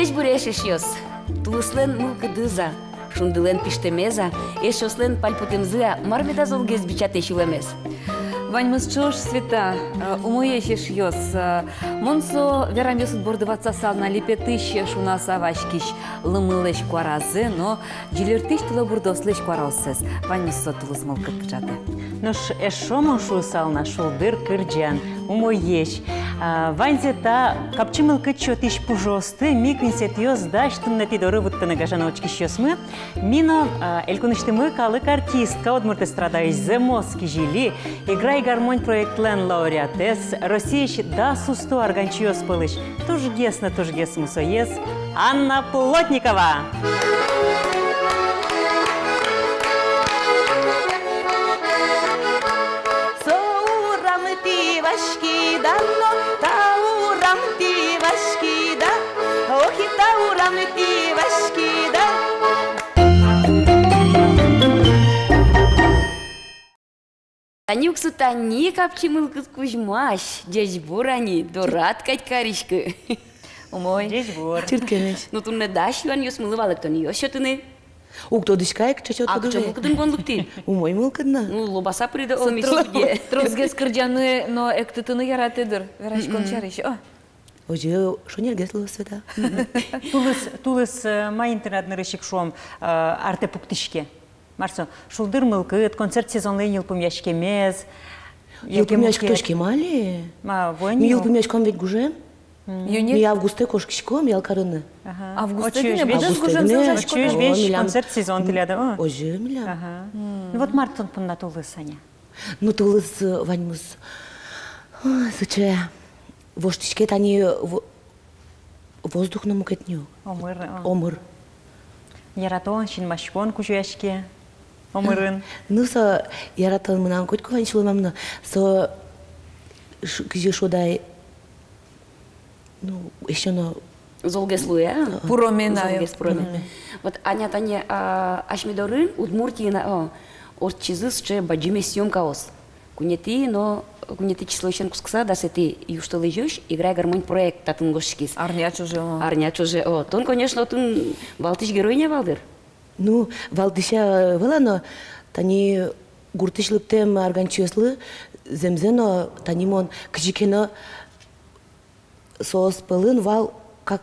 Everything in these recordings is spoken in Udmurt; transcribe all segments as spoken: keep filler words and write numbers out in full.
Ӟечбуресь, эшъёс! Тулыслэн мылкыдыз-а, шундылэн пиштэмез-а, эшъёслэн пальпотэмзы-а, мар меда золгес бичатэ сюлэмез? Ваньмыз ӵош, Света, э, умоесь, эшъёс. Э, мон со верамъёсыд борды ватсасал на липетысь шунаса васькись лымылэсь куаразэ но ӟильыртӥсь тылобурдоослэсь куараоссэс. Ваньмыз со тулыс мылкыд кыӵатэ. Нош эшшо мон шуысал на: шулдыр кырӟан, умоесь. А, ваньзэ та капчи мылкыд сётӥсь пужыосты ми, куиньсэтӥос, дась туннэ тӥ доры вуттыны, гажано учкисьёсмы. Ми но, а, элькунысьтымы калык артистка, удмурт эстрадаысь зэмос кизили, «Играй, гармонь» проектлэн лауреатэз, Россиысь дас усто арганчиос пӧлысь тужгес но тужгес мусоез Анна Плотникова. Со урамтӥ васькида но, та урамтӥ васькида, охи, та урамтӥ васькида. Тани ук со, тани капчи мылкыд кузьмась. Ӟечбур, Ани, дорад кадь кариськы. Умой. Ӟечбур. Чырткемесь. Ну, туннэ дась юанъёсмылы валэктонъёс сётыны. Уг тодӥськы ай, кыӵе сётыны. А кыӵе мылкыдын бон лыктӥд? Умой мылкыд на. Ну, лобаса пыриды, о, со ми трос-, студие. Тросгес кырӟаны но эктытыны яратэ дыр, вераськон сярысь, о. Озьы шонергес луоз, Света. Тулыс, тулыс, э, маин тынад нырысь ик, шуом, э, артэ пуктӥське? Мар со, шулдыр мылкыд, концерт сезонлэн йылпумъяськемез, яке мукет? Йылпумъяськиськом али. Ма, вань. Ми йылпумъяськом ведь гужем. Мгм. Ми августэ кошкиськом ял карыны. Ага. Августэ гинэ, августэ гинэ. Быдэс гужемзэ ужаськоды. Озьы, милям. Концерт сезон тӥляд, о. Озьы, милям. Ага. Ну вот мар тон понна тулыс, Аня? Ну, тулыс, э, ваньмыз, ой, сыӵе воштӥське, тани во-, воздух но мукет ни ук. Омыр, а. Омыр. Яратон, синмаськон кузёяське омырын. Ну, со яратон мынам котьку вань сюлэмам но, со ш-, кызьы шуод ай, ну, эшшо но золгес луэ, а? Пуроме на. Золгес, пуроме. Мгм. Вот, Аня, тани, а, асьме дорын, Удмуртиын, а, о, ортчизы сыӵе бадӟымесь съёмкаос. Куинетӥ но, куинетӥ числоысен кутскыса дасэтӥ южтолэзёзь «Играй, гармонь» проект татын гожтӥськиз. Арня ӵоже, о. Арня ӵоже, о. Тон, конечно, отын валтӥсь героиня вал дыр. Ну, валтӥсь-а, э, вала но, тани гуртысь лыктэм арганчиослы зэмзэ но, тани мон кызьы ке но соос пӧлын вал, как...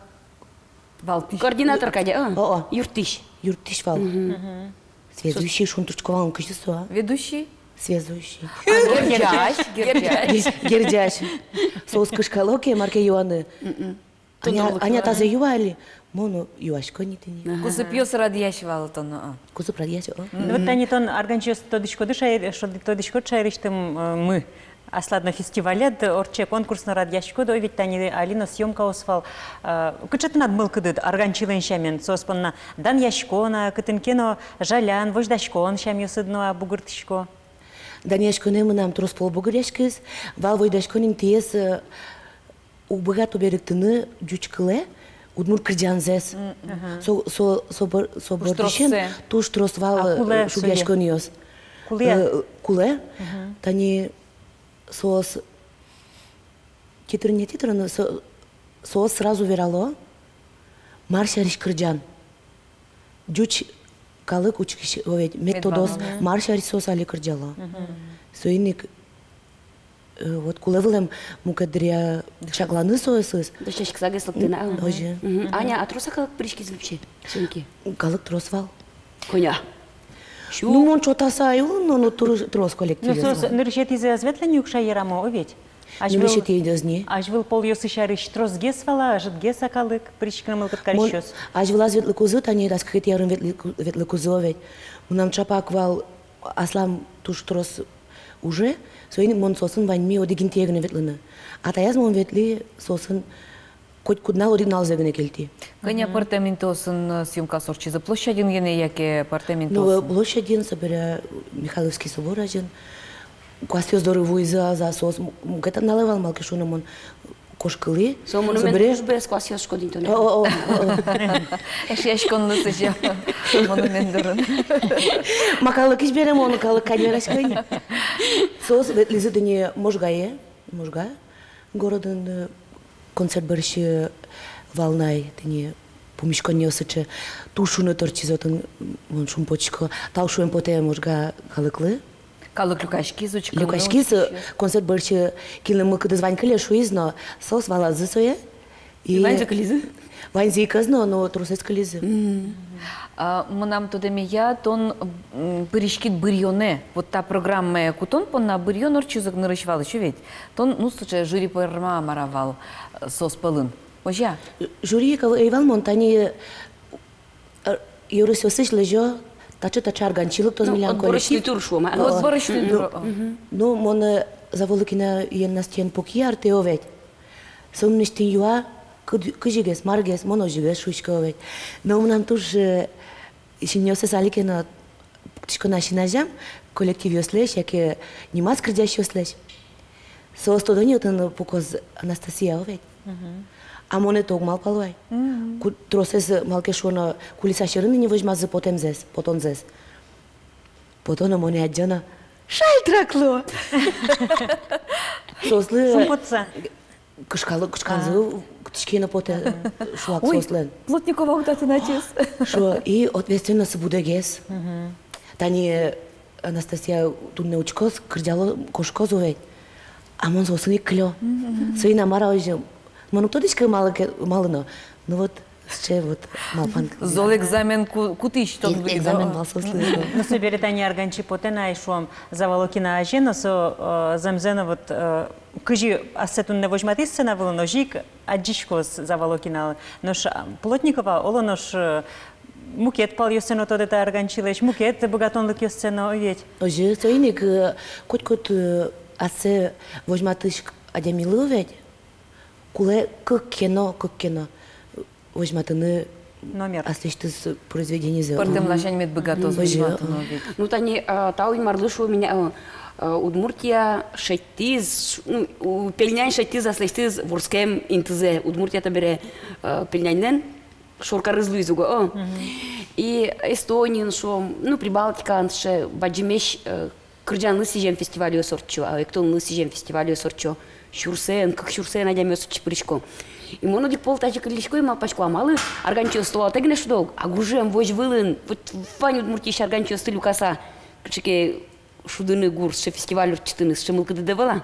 Валтӥсь. Координатор кадь, а? О-о. Юрттӥсь. Юрттӥсь вал. Мгм. Мгм. Связующий шуыны турттӥсько вал, кызьы со, а? Ведущий? Связующий. А, герӟась, герӟась. Герӟась. Соос кышкало ке, мар ке юаны. Мгм. Аня, Аня тазэ юа али, мон но юасько ни тӥни. Ага. Кусыпъёс радъясь вал тон, а? Кусып радъясь, о. Ну, вот тани тон арганчиосты тодӥськод шаер-, шод-, тодӥськод шаерысьтымы, э, аслад но фестивальяд ортче, конкурс но радъяськод, о, ведь тани али но съёмкаос вал. Э, кыӵе тынад мылкыдыд арганчилэн сямен, соос понна данъяськон-а, кытын ке но жалян, возьдаськон сямъёсыд но-а бугыртӥсько? Данъяськонэ мынам трос пол бугыръяськиз, вал возьдаськон интыез, э, уг быгато берыктыны ӟуч кылэ удмурт кырӟанзэс. М, ага. Со, со, со бор-, со бордысен туж трос вал, э, шугъяськонъёс. Кулэ-а? Э, кулэ. Мгм. Тани соос тӥ тырын, не тӥ тырын, со-, соос сразу верало, мар сярысь кырӟан. Ӟуч калык учкись, о, ведь мед тодоз, мар сярысь соос али кырӟало. Мгм. Соин ик, э, вот кулэ вылэм мукет дыръя чакланы соосыз. Дасяськыса гес лыктыны, а? Озьы. Мгм. Аня, а трос-а калык пыриськиз вообще съёмке? Калык трос вал. Кӧня? Ну, мон чотаса ӧй улы но, но тур-, трос коллективез вал. Ну, соос нырысетӥзэ ӧз ветлэ ни ук шаерамы, о ведь? Нырысетӥзэ ӧз ни. Азьвыл полъёсы сярысь тросгес вал-а, ӧжытгес-а калык пыриськыны мылкыд карисьёс? Мон азьвылаз ветлыкузы, тани дас кыкетӥ арын ветлы-, ветлыкузы, о ведь. Мынам ӵапак вал аслам туж трос уже, соин мон соосын ваньми одӥг интые гинэ ветлыны. А таяз мон ветлӥ соосын котькуд нунал одӥг нуналзэ гинэ кельтӥ. Кӧня пӧртэм интыосын, э, съёмкаос ортчизы? Площадьын гинэ яке пӧртэм интыосын? Ну, э, площадьын, собере Михайловский собор азьын. Куасъёс доры вуизы-а, соос м-, мукет нуналэ вал, малы ке шуоно мон кошкылӥ. Со монумент дружбы, куасъёс шкодын тонэ. О, о, о, о. Эшъяськонлы сыӵе монумент дорын. Ма, калыкысь бере, мон калык кадь верасько ини. Соос ветлӥзы тӥни Можгае, Можга городын, э, концерт бӧрсьы вал на ай, тӥни Пумиськонъёс сыӵе, туж шуныт ортчиз отын, мон шумпотӥсько. Тау шуэм потэ Можга калыклы. Калык люкаськиз, учкыны, люкаськиз, учкиз. Концерт бӧрсьы кинлы мылкыдыз вань кыле, шуиз но, соос валазы сое. И ваньзы кылизы? Ваньзы ик ӧз но, но тросэз кылизы. Мгм. А, мынам тодэмея, тон, м, пыриськид быръёнэ. Вот та программае кутон понна быръён ортчиз ик нырысь вал ещё ведь. Тон, ну, сыӵе жюри пӧрма мар-а вал, э, соос пӧлын. Озьы-а? Жюри ик ӧй вал, мон тани, э, ёросъёсысь лэзё, таӵе-таӵе арганчи лыктоз, ну, милям отборочный коллектив. Тур шуом, а? О, отборочный тур, о. Ну, мон, э, Заволокинаен Настаен пукӥ артэ ведь. Со мынэсьтым юа, кы-, кызьыгес, маргес, мон озьыгес шуисько ведь. Но мынам туж, э, синъёсыз али ке но пуктӥсько на син азям, коллективъёслэсь яке нимаз кырӟасьёслэсь. Соос тодо ни, отын пукоз Анастасия ведь. Мгм. А монэ-то уг малпало ай. Мгм. Ку-, тросэз, малы ке шуоно, кулиса сьӧрын ини возьмазы потэмзэс, потонзэс. Пото но, монэ адӟо но: «Шальтракло!» Соослы шумпотса. Кышкало, кышканзы, а, кутӥське но потэ, шуак соослэн. Ой, Плотникова уг татын ачиз. Шуо, и ответственностьсы будэгес. Мгм. Тани Анастасия туннэ учкоз, кырӟало, кошкоз ведь. А мон соосын ик кылё. Мгм. Соин-а, мар-а, озьы. Мон уг тодӥськы, малы ке, малы но. Ну вот, сыӵе вот малпан. Зол экзамен ку-, кутӥсь тон. Э-, экзамен вал соослы. Ну, собере тани арганчи потэ на ай, шуом, Заволокина азе но, со, э, зэмзэ но вот, э, кызьы ассэ туннэ возьматӥз сцена вылын, озьы ик адӟиськоз Заволокиналы. Нош, а, Плотникова, оло, нош, э, мукет палъёссэ но тодэ та арганчилэсь, мукет быгатонлыкъёссэ но, ведь. Озьы, соин ик, э, котькуд, э, ассэ возьматӥсь адямилы ведь кулэ кык ке но, кык ке но возьматыны номер. Аслэсьтыз произведенизэ. Пӧртэм ласянь мед быгатоз. Мгм. Озьы, возьматыны, а, ведь. Ну, тани, а, тау Инмарлы, шуо, милям, а, а, Удмуртия шедьтӥз, ш-, ну, у-, пельнянь шедьтӥз аслэсьтыз вордскем интызэ. Удмуртия табере, а, пельняньлэн шоркарыз луиз уго, о. Мгм. И Эстониын, шуом, ну, Прибалтикаын сыӵе бадӟымесь, э, кырӟанлы сӥзем фестивальёс ортчо, а, эктонлы сӥзем фестивальёс ортчо. Сюрсэн, кык сюрсэн адямиос отчы пырисько. И мон одӥг пол тазьы кыллисько и малпасько, а малы арганчиос толалтэ гинэ шудо ук, а гужем, возь вылын, вот вань Удмуртиысь арганчиосты люкаса, кыӵе ке шудыны гур, сыӵе фестиваль ортчытыны, сыӵе мылкыдыд ӧвӧл-а?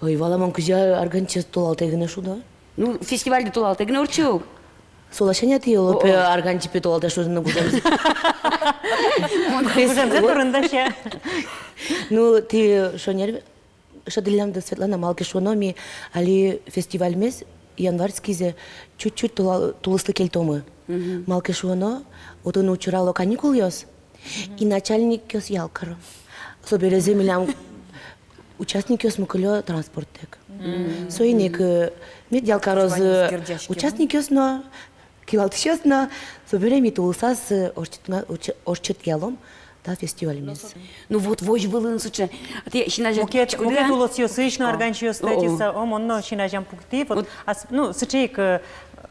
Ой, вала, мон кызьы арганчиос толалтэ гинэ шудо? Ну, фестивальды толалтэ гинэ ортче ук. Со ласянь-а тӥ, оло, пе, арганчи, пе, толалтэ шудыны гужемзэ? Гужемзэ турын дась-а? Ну, тӥ шонер шӧдыллямды, Светлана, малы ке шуоно, ми али фестивальмес январьскизэ чуть-чуть тула-, тулыслы кельтомы. Мгм. Малы ке шуоно, отын учырало каникулъёс, мгм, и начальникъёс ял каро. Соберезэ милям участникъёсмы кылё транспорттэк. Мгм. Соин ик, э, мед ял карозы участникъёс но, кивалтӥсьёс но, собере ми тулысаз, э, ортчытма-, ортчы-, ортчытъялом та фестивальмес. Ну вот, возь вылын сыӵе. А тӥ син азям пуктӥды-а? Мукет, мукет улосъёсысь но арганчиосты ӧтиса, о, мон но син азям пуктӥ. Вот, вот. Ас-, ну, сыӵе ик, э,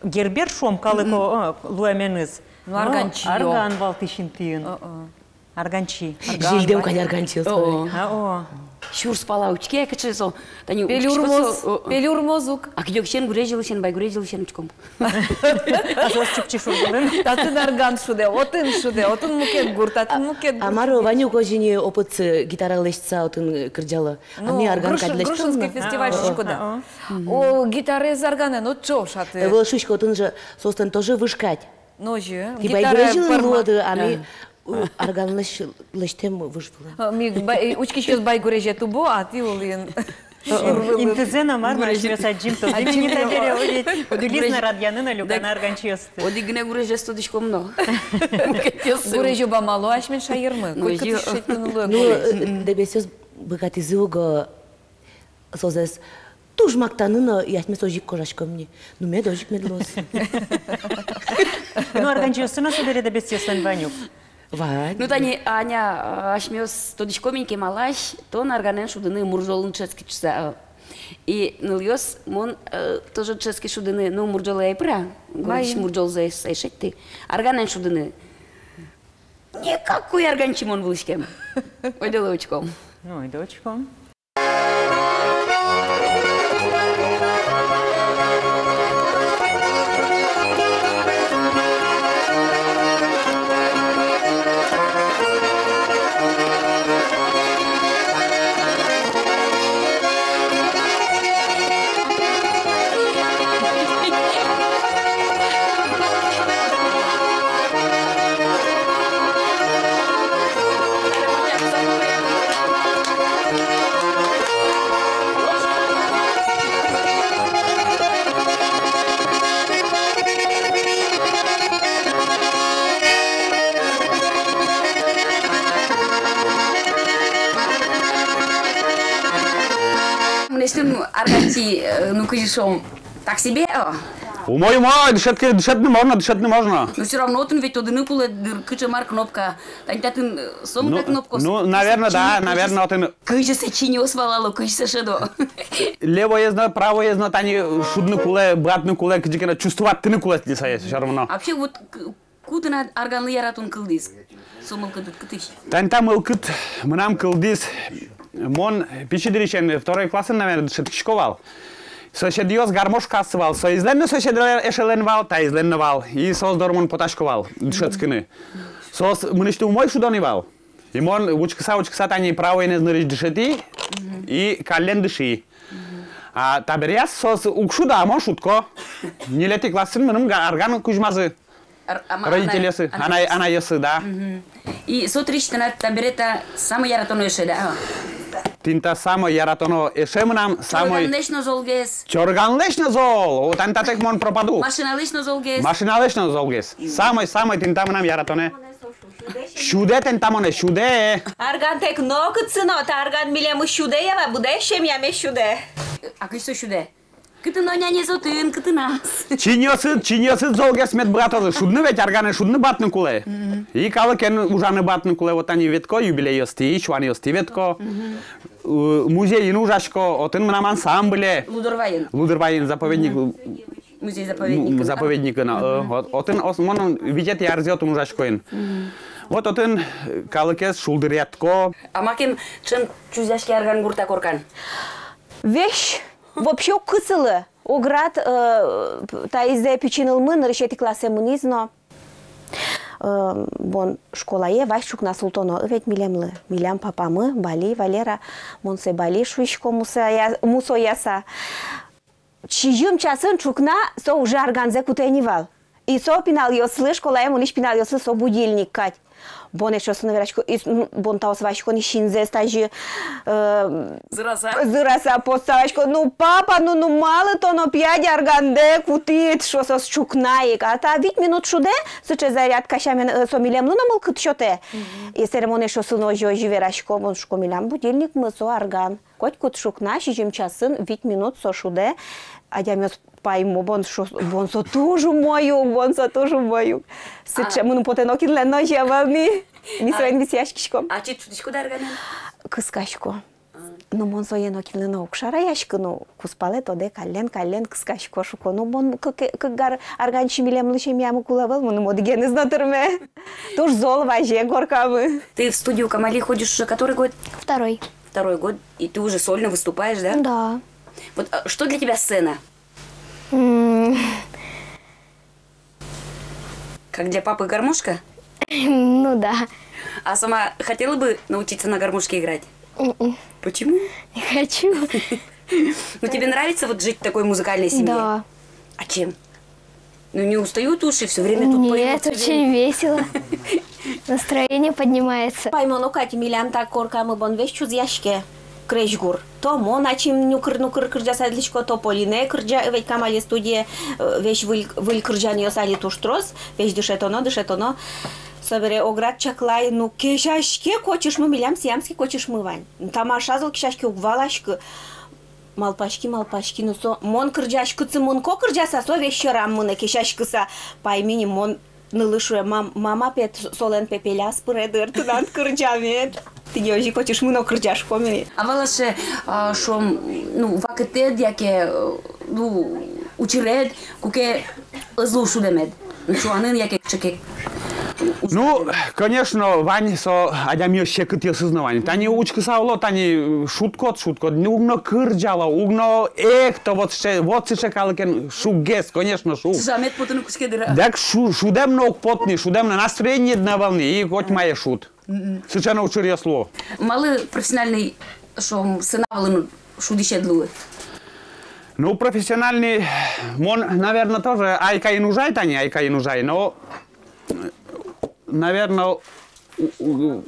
Гербер, шуом, калык, о, о, луэменыз. Ну, арганчи, о. Арган вал тӥ синтыын. О, о. Арганчи. Арган. Зильдэм кадь арганчи, о. О. А, о. Сюрс пала учке, кыӵе со. Тани пелюрмоз, учкисько со, о, о, пелюрмоз ук. А кыдёкысен, гурезь йылысен, Байгурезь йылысен учком. А соос Чупчи шур вылын. Татын арган шудэ, отын шудэ, отын мукет гур, татын мукет гур. А мар-о, вань ук озьы ни опытсы, гитара лэсьтыса отын, э, кырӟало. Ну, а ми арган кадь лэсьтӥм. Грушинский фестиваль шуиськод-а? А, о. О, гитараез арганэн отчы ошатэ. Э, вал, шуисько, отын же соослэн тоже выж кадь. Ну, озьы. Тӥ Байгурезь йылын луоды, а ми, э, арганлэсь лэсьтэм выж вылын. Э, ми ба-, э, учкисьёс Байгурезе тубо, а тӥ улӥын. Э, э. Интызэ но мар, асьмеос адӟим, тодӥм ини табере, о, ведь. Одӥг гурезь, лизна радъяны но люканы арганчиосты. Одӥг гинэ гурезез тодӥськом но. Гурезь обамало асьмен шаермы. Ну, котькытысь шедьтыны луэ гурезь. Ну, э, Дэбесъёс быгатӥзы уго созэс туж мактаны но, и асьмеос озьы ик кожаськом ни. Ну, мед озьы ик мед луоз. Ну, арганчиоссы но собере Дэбесъёслэн вань ук. Вань. Ну, тани, Аня, а, асьмеос тодӥськом ини, кемалась тон арганэн шудыны Мурӝолын дышетскид шуса, а. И нылъёс, мон, э, тоже дышетски шудыны, ну, Мурӝолы ай пыра, городысь Мурӝолзэ ай шедьты. Арганэн шудыны. Никакой арганчи мон вылӥськем. Ойдолэ учком. Ну, ойдолэ учком. арганчи, э, ну, кызьы шуом, так себе, о. Умой, умой, дышетке, дышетыны можно, дышетыны можно. Ну, всё равно отын ведь тодыны кулэ дыр, кыӵе мар кнопка. Тань татын, э, сомында кнопкаос. Ну, наверно, да, наверно, отын. Кызьы сое чиньыос валало, кызьы сое шӧдо. Левоез но, правоез но тани шудыны кулэ, быгатыны кулэ, кызьы ке но чувствоватьтыны кулэ, не сое всё равно. А вообще вот к-, ку тынад арганлы яратон кылдӥз? Со мылкыдыд кытысь? Тань та мылкыд мынам кылдӥз. Мон пичи дырысен, второй классын, наверно, дышетскисько вал. Соседъёс гармошка ӧс вал. Соизлэн но соседлэн эшелэн вал, таизлэн но вал. И соос доры мон потасько вал дышетскыны. Соос мынэсьтым умой шудо ни вал. И мон учкыса, учкыса тани правоеныз нырысь дышетӥ и каллен дыши. А табере соос уг шудо, а мон шудко. Ньылетӥ классын мыным га-, арган кузьмазы. Ар-, ама-, родительёсы, анай-, анай-, анайёсы, да. Мгм. И со дырысь тынад табере та самой яратоно эше, да? Тӥни та самой яратоно эше мынам, самой. Чорыганлэсь но золгес. Чорыганлэсь но зол. О, тани татэк мон пропаду. Машиналэсь но золгес. Машиналэсь но золгес. Самой, самой тӥни та мынам яратонэ. Сюдэ тӥни та монэ, сюдэ. Аргантэк нокытчы но, та арган милемыз сюдэ, ява, быдэс семьямес сюдэ. А кызьы со сюдэ? Кытын но нянез отын, кытын ас. Чиньыосыд, чиньыосыд золгес мед быгатозы. Шудыны ведь арганэн шудыны быгатыны кулэ. Мгм. И калыкен ужаны быгатыны кулэ. Вот тани ветлӥсько, юбилейёстӥ, сюанъёстӥ ветлӥсько. Мгм. Э, музейын ужасько, отын мынам ансамбле. Лудорвайын. Лудорвайын, заповедник. Мгм. Музей-заповедник. Ну, заповедник, э, вот, отын ос-, мон витетӥ арзэ отын ужасько ини. Мгм. Вот отын, э, калыкез шулдыръятско. А макем ӵем чузъяське арган гуртъя коркан? Весь, вообще уг кысылы. Оград, э, таизэ пичи нылмы, нырысетӥ классэ мынӥз но. Э, бон школае вазь ӵукна султоно ведь милемлы. Милям папамы, Бали, Валера, мон сое Бали шуисько, мусо я-, мусо яса. Сизьым часын ӵукна со уже арганзэ кутэ ни вал. И со пиналъёслы, школае мынӥсь пиналъёслы со будильник кадь. Бон эшъёсын верасько, и с-, ну, бон таос васько ни синзэс тазьы, э, зыраса. Зыраса, потса васько. Ну, папа, ну, ну, малы тон опять аргандэ кутӥд, шуо соос ӵукна ик. А та вить минут шудэ, сыӵе зарядка сямен, э, со милемлы но мылкыд сётэ. Мгм. И собере мон эшъёсын озьы, озьы верасько, бон шуисько, милям будильникмы со арган. Котькуд ӵукна сизьым часын вить минут со шудэ, адямиос паймо, бон шо-, бон со туж умой ук, бон со туж умой ук. Сыӵе мыным потэ но, кинлэн но озьы ӧвӧл ни. Ми соин висъяськиськом. А ачид шудӥськод арганэн? Кыскасько. А. Но мон сое нокинлы но уг шараяськы, но кузпалэ тодэ, каллен, каллен кыскасько, шуко. Но бон кык, кык ар-, арганчи милемлы семьямы кулэ ӧвӧл, мыным одӥгеныз но тырме. Туж зол вазе коркамы. Ты в студию «Камали» ходишь уже который год? Второй. Второй год, и ты уже сольно выступаешь, да? Да. Вот, а, что для тебя сцена? М. Как для папы гармошка? Ну да. А сама хотела бы научиться на гармошке играть? М-м. Почему? Не хочу. Ну, тебе нравится вот жить в такой музыкальной семье? Да. А чем? Ну, не устают уши, всё время тут поют? Нет, очень весело. Настроение поднимается. Паймоно кадь, милям та коркамы бон весь чузъяське, крезьгур. То мон ачим нюкыр-нюкыр кырӟаса ветлӥсько, то Полинэ кырӟа, ведь «Камали» студие, э, весь выль, выль кырӟанъёс али туж трос, весь дышетоно, дышетоно. Собере Оград чаклай, ну, кесяське кочышмы, милям сиамский кочышмы вань. Тамаша зол кесяське, уг валаськы. Малпаськи, малпаськи, ну со, мон кырӟаськыса мынӥсько кырӟаса, со весь сьӧрам мынэ кесяськыса. Пайми ни, мон нылы шуэ: «Мам-, мама, пе, солэн пе пеляз пыре дыр тынад кырӟамед». Тӥни озьы кочышмы но кырӟаськом ини. А валаськы, а, шуом, ну, вакытэд яке, э, ну, учыред, куке ӧз лу шудэмед. Ну, чуанын яке кыӵе ке. Ну, конечно, вань со адямиос секытъёсыз но вань. Тани учкыса уло, тани шудӥськод, шудӥськод, ну, уг но кырӟало, уг но экто, вот сыӵе, вот сыӵе калыкен шуггес, конечно, шуг. Чыжамед потыны кутске дыр, а? Дак шу-, шудэм но уг поты ни, шудэм но, настроениед но ӧвӧл ни, и коть мае шуд. Мгм. Сыӵе но учыръёс луо. Малы профессиональный, шуом, сцена вылын шудӥсед луид? Ну, профессиональный, мон, наверно, тоже «Айкайын» ужай тани, «Айкайын» ужай, но, наверно, у-, у-,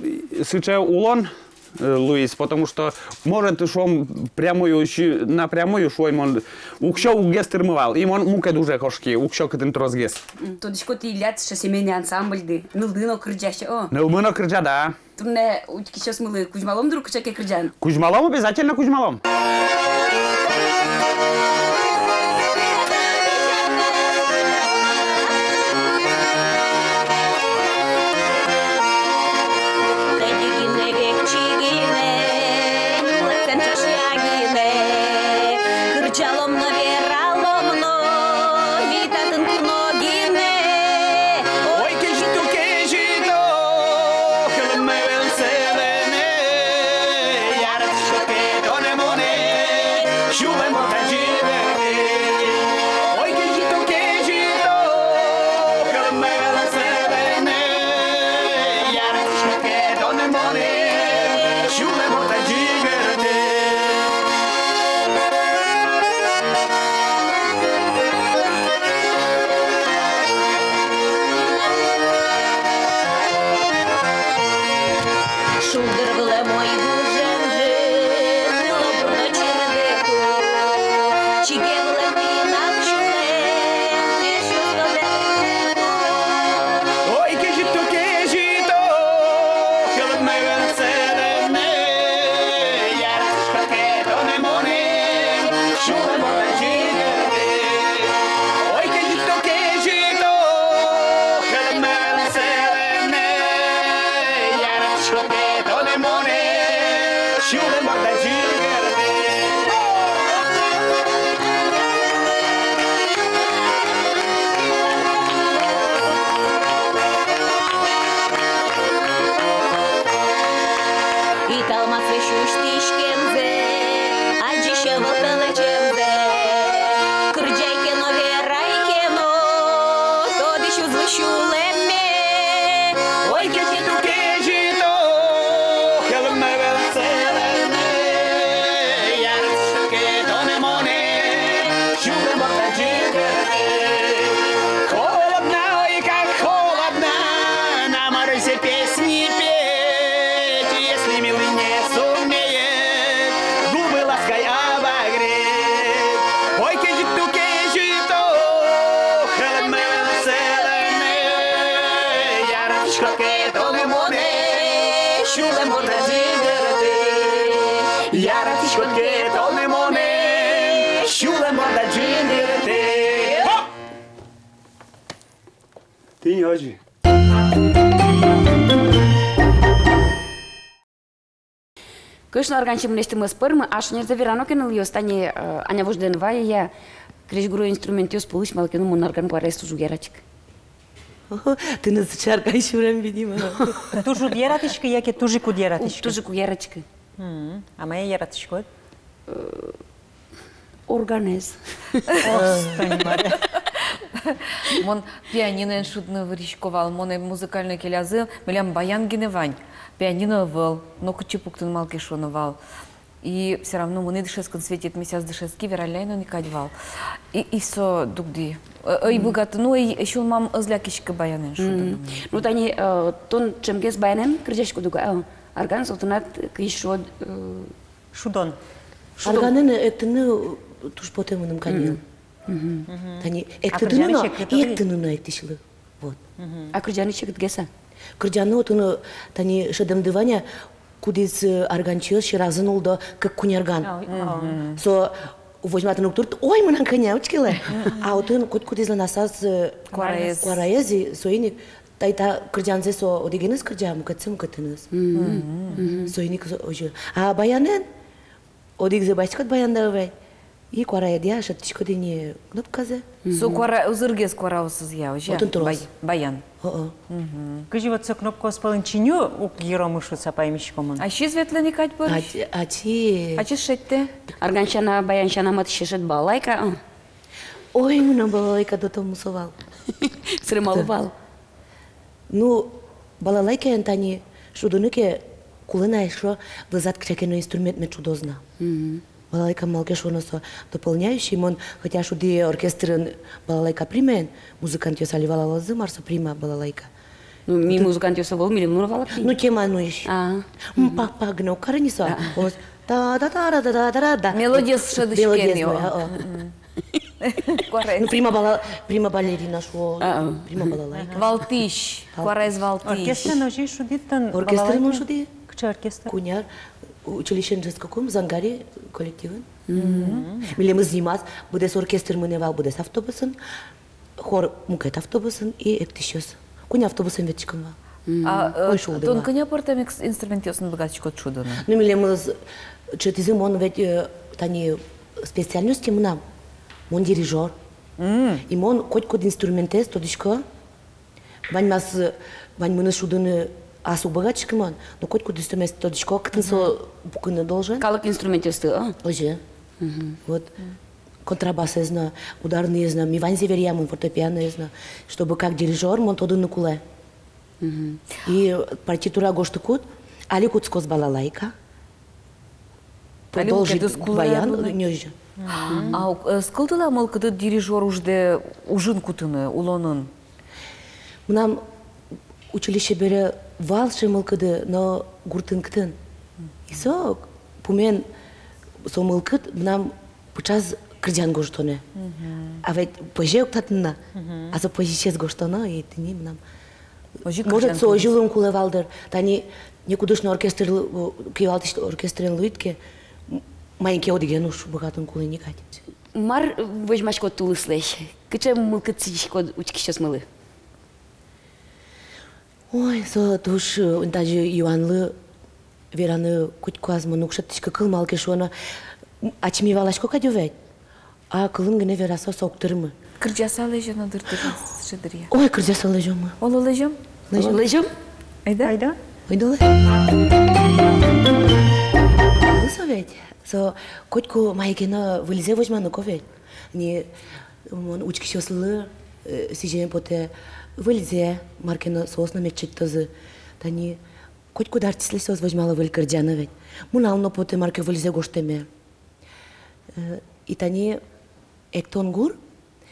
сыӵе улон, э, луиз, потому что, может, шуом, прямую, щи-, напрямую, шуом, мон уксё уггес тырмы вал, и мон мукет уже кошки, уксё кытын тросгес. М, тодӥсько, тӥляд сыӵе семейный ансамбльды, нылды но кырӟа, о. Нылмы но кырӟа, да. Туннэ учкисьёсмылы кузьмалом дыр кыӵе ке кырӟан? Кузьмалом, обязательно кузьмалом. Кырӟалом но, вералом но ми татын куно гинэ. Ой, кезьыт, кезьыт, о, хылыммы вылын сылыны, яратӥськод ке тон монэ, сюлэм бордад ӟыгыртэ. Ой, кезьыт, кезьыт, о, хылыммы вылын сылыны, яратӥськод ке тон монэ, сюлэм бордад ӟыгыртэ. Шулдыр вылэм ой гужем ӝыт, вылэ бурдо чырдыку, чиге вылэм пинал сюлэм, эшъёс вылэм. Ой, кезьыт, кезьыт, о, хылыммы вылын сылыны, яратӥськод ке тон монэ, сюлэм бордад ӟыгыртэ. Ой, кезьыт, кезьыт, о, хылыммы вылын сылыны, яратӥськод ке тон монэ, сюлэм бордад ӟыгыртэ. Италмас весь усьтӥськемзэ, адӟись ӧвӧл тэлэчемзэ. Кырӟай ке но, верай ке но, тодӥсь уз лу сюлэмме. Ой, кезьыт, кезьыт, о, хылыммы вылын сылыны, яратӥськод ке тон монэ, сюлэм бордад ӟыгыртэ. Холодно, ой, как холодно, нам о розе песни петь, если милый не сумеет губы лаской обогреть. Ой, кезьыт, кезьыт, о, хылыммы вылын сылыны, яратӥськод ке тон монэ, сюлэм бордад ӟыгыртэ. Яратӥськод ке тон монэ, сюлэм бордад ӟыгыртэ. Хоп! Тӥни озьы. Кышно арганчи мынэсьтым ӧз пӧрмы, а шонерзэ верано ке, нылъёс, тани, э, Аня вождэ эн вае, я, крезьгуро инструментъёс пӧлысь малы ке но мон арган куараез туж уг яратӥськы. О, тынад сыӵе арганчи урем, видимо. Туж уд яратӥськы, яке туж ик уд яратӥськы? Туж ик уг яратӥськы. М, а мае яратӥськод? Э, Органэз. Ох, тани мар. Мон пианиноен шудыны вырисько вал, монэ музыкальной келязы, милям баян гинэ вань, пианино ӧвӧл, нокытчы пуктыны малы ке шуоно вал. И всё равно мынӥ дышетскыны, Светэ, тӥ мися дышетски, вералляй но ни кадь вал. И, и со дугды. Э, ӧй быгаты, ну, ӧй, ӧй сюлмам ӧз лякиськы баянэн шудыны. Мгм. Ну, тани, э, тон ӵемгес баянэн кырӟаськод ук-а, э, арган со тынад кызьы шуод, э, Шудон. Шудон. Арганэн эктыны туж потэ мыным, каньыл. Мгм. Мгм. Тани эктыны но, эктыны но эктӥсьлы. Вот. Мгм. А кырӟаны секытгес-а? Кырӟаны отын, тани шӧдэмды вань-а, кудӥз, э, арганчиос сьӧразы нулло кык-куинь арган. А, а. Мгм. Со возьматыны уг турт, ой, мынам кӧня, учкелэ. Мгм. А отын котькудӥзлэн асьсэлэн, э, куараез. Куараез, и соин ик Тани та кырӟанзэ со одӥгеныз кырӟа, мукетсэ мукетыныз. Мгм. Мгм. Соин ик со озьы. А баянэн одӥгзэ басьтӥськод баян да вай, и куараедъя шедьтӥськод ини кнопказэ. Мгм. Со куара, узыргес куараосызъя, озьы-а? Отын трос. Бай-, баян. О-о. Мгм. Кызьы вот со кнопкаос пӧлын чиньы уг йыромы шуыса паймисько мон. Ачиз ветлэ ни кадь бӧрысь. Ачи-, ачи. Ачиз шедьтэ. Арган сяна, баян сяна матысь шедьтэ балалайка, а? Ой, мынам балалайка дотон мусо вал. Сыре малы вал? Ну, балалайкаен тани шудыны ке, кулэ на эшшо выльзэ кыӵе ке но инструмент мед шудоз на. Мгм. Балалайка малы ке шуоно со дополняющий, мон хотя шудӥ оркестрын балалайка примаен, музыкантъёс али валалозы, мар со прима балалайка. Ну, ми музыкантъёс ӧвӧл, милемлы но валад ини. Ну, кема но ещё. А. М, мгм. Па-па гинэ уг кары ни со. А. Та-та-та-ра-да-да-да-да. Мелодиез шӧдӥське ни, мелодиез, о. А, о. Мгм. Куараез. Ну, прима бала-, прима балерина шуо. А, а. Прима балалайка. Валтӥсь. Валтӥсь. Куараез валтӥсь. Оркестрын озьы шудӥд тон? Оркестрын мон шудӥ. Кыӵе оркестр? Куняр. Училищеын дышетскыкум, «Зангари» коллективын. Мгм. Милемыз нимаз быдэс оркестр мынэ вал быдэс автобусын, хор мукет автобусын и эктӥсьёс куинь автобусын ветлӥськом вал. Мгм. А, э, ой, шулдыр тон вал. Кӧня пӧртэм экс-, инструментъёсын быгатӥськод шудыны? Ну, милемыз дышетӥзы, мон ведь, э, тани специальносте мынам, мон дирижёр. Мгм. И мон котькуд инструментэз тодӥсько. Ваньмаз, ваньмыныз шудыны ас уг быгатӥськы мон, но котькуд инструмент тодӥсько, кытын со пукыны должен. Калык инструментъёсты, а? Озьы. Мгм. Вот. Контрабасэз но, ударныез но, ми ваньзэ веръямын, фортепианоез но, чтобы как дирижёр мон тодыны кулэ. Мгм. И партитура гожтыкуд, али кутскоз балалайка. Али продолжить мукетыз кулэ баян, ну, нёжа. Мгм. А, э, ӧз кылдылы-а мылкыдыд дирижёр уждэ ужын кутыны, улонын? Мынам училище бере вал сыӵе мылкыды, но гуртын кытын. И со пумен, со мылкыд мынам пыӵаз кырӟан гожтонэ. Мгм. А ведь пӧзе ук татын на. Мгм. А со пӧзисез гожтоно, и тӥни мынам. Озьы, может, кырӟан со кылдӥз. Озьы луыны кулэ вал, дыр. Тани некудышно оркестр, э, кивалтӥсь оркестрен луид ке, м-, маин ке одӥген уж быгатыны кулэ ни кадь. Мар возьмаськод тулыслэсь? Кыӵе мылкыд сӥзиськод учкисьёсмылы? Ой, со туж, э, даже юанлы вераны котьку ас мон уг шедьтӥськы кыл, малы ке шуоно, м, ачим ик валасько кадь ведь. А кылын гинэ вераса, со уг тырмы. Кырӟаса лэзёно дыр тӥ, сыӵе дыръя. Ой, кырӟаса лэзёмы. Оло, лэзём? Лэзём. Лэзём? Айда? Айда. Ойдолэ. Со ведь, со котьку мае ке но выльзэ возьмано ке ведь. Ни, мон учкисьёслы, э, сӥземе потэ выльзэ, мар ке но соос но мед шедьтозы. Тани котькуд артистлэсь соос возьмало выль кырӟаны ведь. Мынам но потэ мар ке выльзэ гожтэме. Э, и тани эктон гур,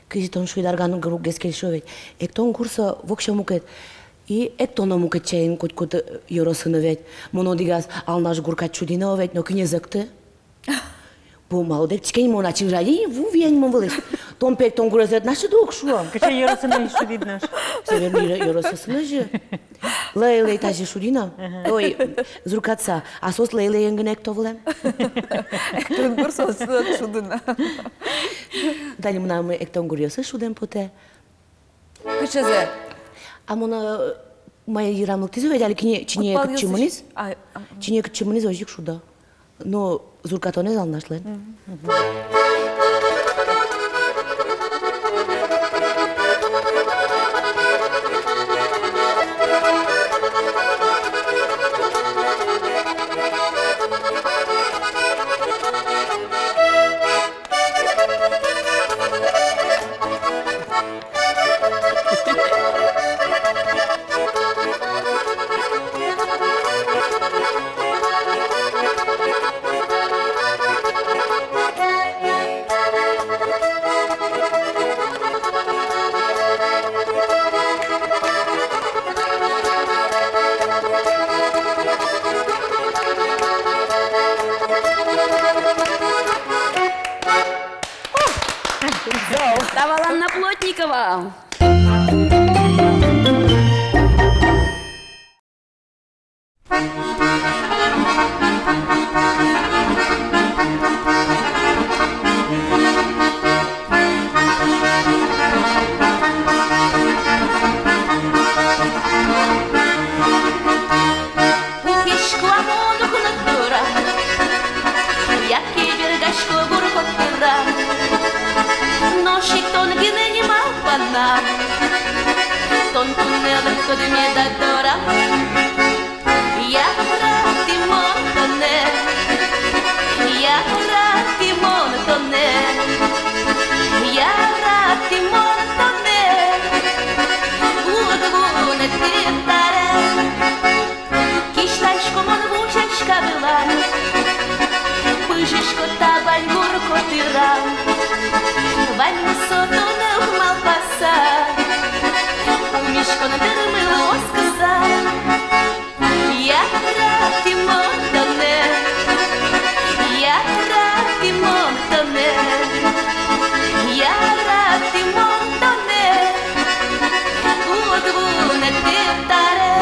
кызьы тон шуид, арганон гур уг кельшо ведь. Эктон гур со воксё мукет. И эктоно мукет чаин котькуд, э, ёросын но ведь. Мон одӥгаз Алнаш гур кадь шудӥ но ведь, нокин ӧз экты. Бу, малы ке ӵыжы ке но мон ачим жадин, ву виянь мон вылысь. Тон пе эктон гурез ӧд на шуды ук, шуо. Кыӵе ёросын но шудӥд нош? Северный ёро-, ёросъёсын озьы. Лэй-лэй тазьы шудӥ но. Ага. Ой, зуркатса. А соос лэй-лэен гинэ экто вылэм. Эктон гур соос шудо на. Тани мынам эктон гуръёсы шудэм потэ. Кыӵезэ? А мон, э, мае йырам лыктӥзы ведь, али кинэ, чиньые кытчы мынӥз. А, а. Чиньые кытчы мынӥз, озьы ик шудо. Ну, зуркатонэз Алнашлэн. Мгм. Тавалан на Плотникова. Пукисько-а мон гунтыра, яке бергасько гур котыра? Нош ик тон гинэ ни малпанам, тон туннэ лыктод меда дорам. Яратӥ мон тонэ, яратӥ мон тонэ, яратӥ мон тонэ уд вунэтӥд табере. Кисьтӥсько мон ву сяська вылам, пыжисько табань гур котырам. Ваньмыз со тонэ ук малпаса, пумиськон дырмы оскыса. Яратӥ мон тонэ, яратӥ мон тонэ, яратӥ мон тонэ уд вунэтӥд табере.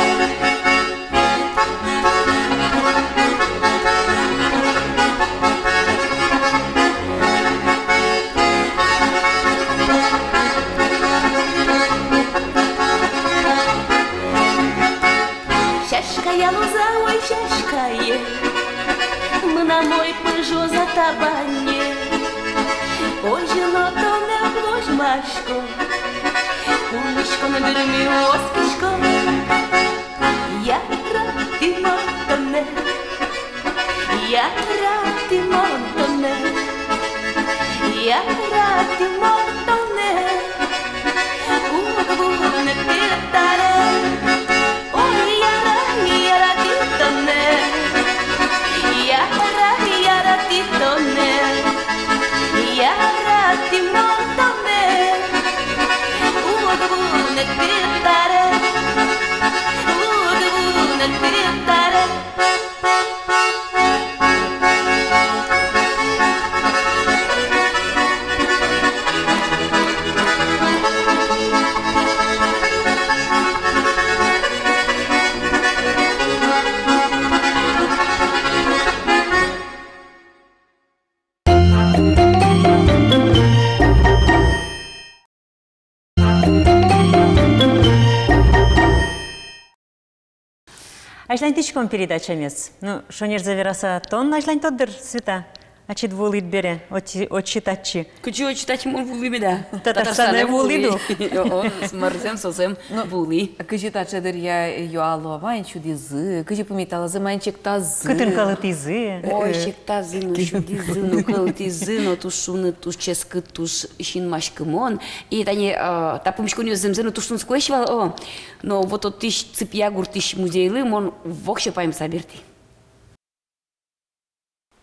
Сяськае, мынам ой пыжоз-а табане? Озьы но тонэ возьмасько, пумиськон дыр ми оскиськом. Яратӥ мон тонэ, яратӥ мон тонэ, яратӥ мон тонэ. Уг вунэтӥ табере. Ой, яра-, яратӥ тонэ, яра-, яратӥ тонэ, яратӥ мон тонэ. Уг вунэтӥ табере, уг вунэтӥ табере. Азьланьтӥськом передачамес. Ну, шонерзэ вераса, тон азьланьтод дыр, Света? Ачид вуылӥд бере, отчы, отчы-татчы. Кызьы отчы-татчы мон вуылӥ меда? Татарстанэ вуылӥд ук. О, о, мар зэм, со зэм, ну, вуылӥ. Кызьы таӵе дыръя юало, вань сюдӥзы, кызьы пумиталазы, маин чектазы. Кытын кӧлытӥзы. Ой, чектазы но, сюдӥзы но, кӧлытӥзы но, туж шуныт, туж ческыт, туж синмаськымон. И тани, а, та пумиськонъёс зэмзэ но туж тунсыкоесь вал, о. Но вот отысь, Цыпья гуртысь музейлы мон воксё паймыса бертӥ.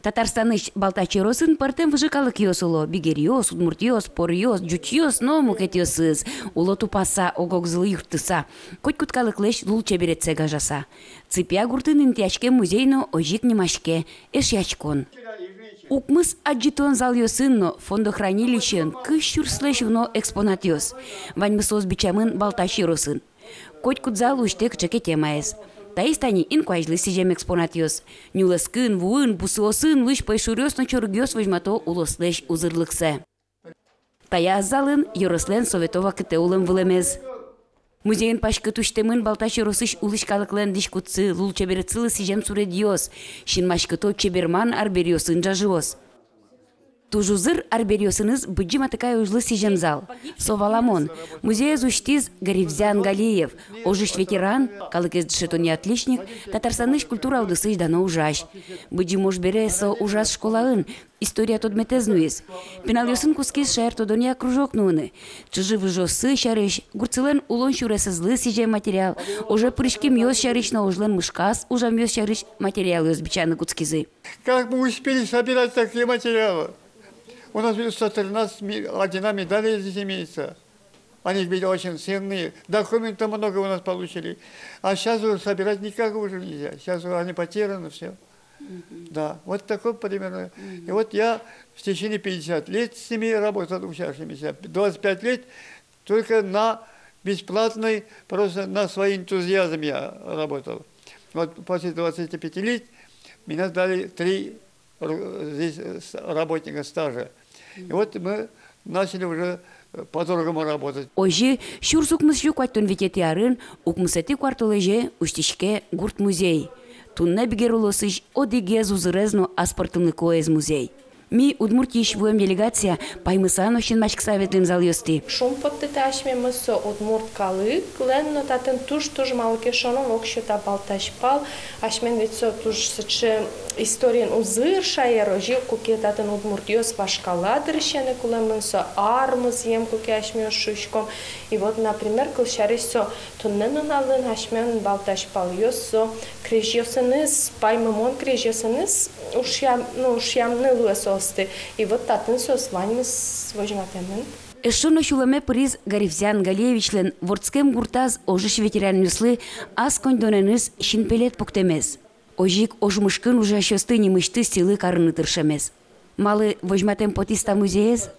Татарстанысь Балтач ёросын пӧртэм выжы калыкъёс уло: бигеръёс, удмуртъёс, поръёс, ӟучъёс но мукетъёсыз. Уло тупаса, ог-огзылы юрттыса, котькуд калыклэсь лулчеберетсэ гажаса. Цыпья гуртын интыяськем музей но озьы ик нимаське: Эшъяськон. Укмыс адӟытон залъёсын но фондохранилищеын кызь сюрслэсь уно экспонатъёс. Ваньмыз соос бичамын Балтач ёросын. Котькуд зал усьтэ кыӵе ке темаез. Таиз тани инкуазьлы сӥзем экспонатъёс. Нюлэскын, вуын, бусыосын луись пӧйшуръёс но чорыгъёс возьмато улослэсь узырлыксэ. Таяз залын ёрослэн совето вакытэ улэм-вылэмез. Музейын паськыт усьтэмын Балтач ёросысь улӥсь калыклэн дӥськутсы, лулчеберетсылы сӥзем суредъёс, синмаськыто чеберман арбериосын ӝажыос. Туж узыр арбериосыныз Быдӟым Атыкай ожлы сӥзем зал. Со валамон, музеез усьтӥз Гаривзян Галиев, ожысь ветеран, калыкез дышетонъя отличник, Татарстанысь культура удысысь дано ужась. Быдӟым ож бере со ужаз школаын, история тодметэз нуиз. Пиналъёсын кутскиз шаертодонъя кружок нуыны. Чыжы-выжыоссы сярысь, гуртсылэн улон сюресэзлы сӥзем материал, оже пыриськемъёс сярысь но ожлэн мышказ ужамъёс сярысь материалъёс бичаны кутскизы. Как мы успели собирать такие материалы? У нас ведь сто тринадцать ми-, ордена, медали здесь имеются. Они ведь очень ценные. Документов много у нас получили. А сейчас уже собирать никак уже нельзя. Сейчас уже они потеряны все. Да, вот такой примерно. И вот я в течение пятьдесят лет с ними работал, учащимися. Двадцать пять лет только на бесплатной, просто на свой энтузиазм я работал. Вот после двадцати пяти лет меня дали три ру-, здесь, э, с-, работника стажа. И вот мы начали уже, э, по-другому работать. Озьы, сюрс укмыссю куатьтон витетӥ арын, укмысэтӥ куартолэзе усьтӥське гурт музей. Туннэ Бигер улосысь одӥгез узырез но аспӧртэмлыко музей. Ми, Удмуртиысь вуэм делегация, паймыса но синмаськыса ветлӥм залъёстӥ. Шумпоттэ та асьмемыз со удмурт калыклэн но татын туж-туж, малы ке шуоно, воксё та Балтач пал. Асьмелэн ведь со туж сыӵе историын узыр шаер, озьы, куке татын удмуртъёс вашкала дырысены кулэмын, со ар музъем, куке асьмеос шуиськом. И вот, например, кылсярысь, со туннэ нуналын асьмелэн Балтач палъёс со крезьёсыныз, паймымон крезьёсыныз ушъям-, ну, ушъямын луэ соосты. И вот татын соос ваньмыз возьматэмын. Эшшо но сюлэме пыриз Гарифзян Галиевичлэн вордскем гуртаз ожысь ветеранъёслы ас коньдонэныз синпелет пуктэмез. Озьы ик ожмышкын ужасьёсты нимысьтыз сӥлы карыны тыршемез. Малы возьматэм потӥз та музеез?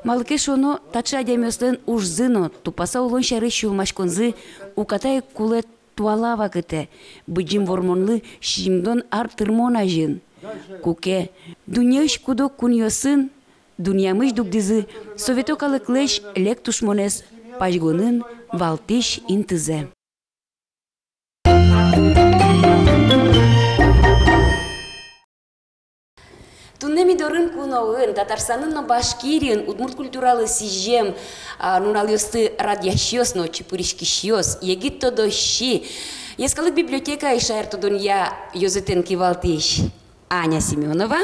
Малы ке шуоно, таӵе адямиослэн ужзы но, тупаса улон сярысь сюлмаськонзы уката ик кулэ туала вакытэ, Быдӟым Вормонлы сизьымдон ар тырмон азьын. Куке дуннеысь куд-ог кунъёсын дунъямысь дугдӥзы совето калыклэсь лек тушмонэз пазьгонын валтӥсь интызэ. Туннэ ми дорын куноын Татарстанын но Башкириын удмурт культуралы сӥзем, а, нуналъёсты радъясьёс но чипыриськисьёс, егит тодосчи, йӧскалык библиотекаысь шаертодонъя ёзэтэн кивалтӥсь Аня Семёнова.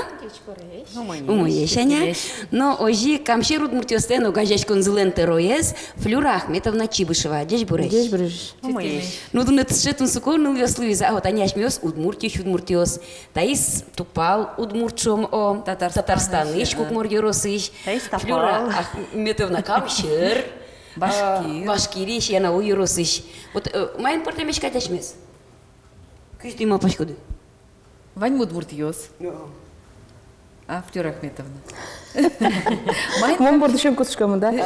Умоесь, Аня. Но озьы Камсьӧр удмуртъёслэн огазеяськонзылэн тӧроез Флюра Ахметовна Чибышева. Ӟечбуресь. Ӟечбуресь. Ну, туннэ сыӵе тунсыко нылъёс луизы, а вот тани асьмеос Удмуртиысь удмуртъёс. Таиз тупал удмурт, шуом, о, Татарстанысь, Татарстанысь, ага, Кукмор ёросысь. Таиз тупал. Флюра Ахметовна Камсьӧр, Башкир, а, Башкириысь, Янаул ёросысь. Вот, э, маин пӧртэмесь кадь асьмеос? Кызьы тӥ малпаськоды? Ваньмы удмуртъёс. О. А, Флюра Ахметовна. Мон бордысен кутском, да? Э, э.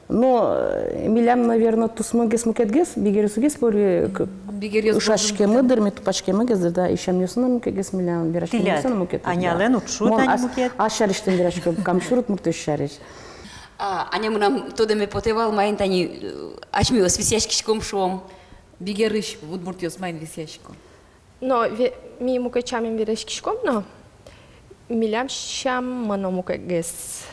Ну, э, милям, наверно, тусмогес мукетгес, бигеръёсыгес пӧрме, к-, бигеръёс ышаськемы дыр, ми тупаськемыгес дыр, да, и сямъёсы но мукетгес милям, вераськемъёсы но мукет. Тӥляд. Анялэн уд шу тани мукет. Мон ас-, ас сярысьтым верасько, Камсьӧр удмуртъёс сярысь. А, Аня, мынам тодэме потэ вал, маин тани, э, асьмеос висъяськиськом, шуом. Бигерысь удмуртъёс маин висъясько? Но ве-, ми мукет сямен вераськиськом но, милям сяммы но мукетгес,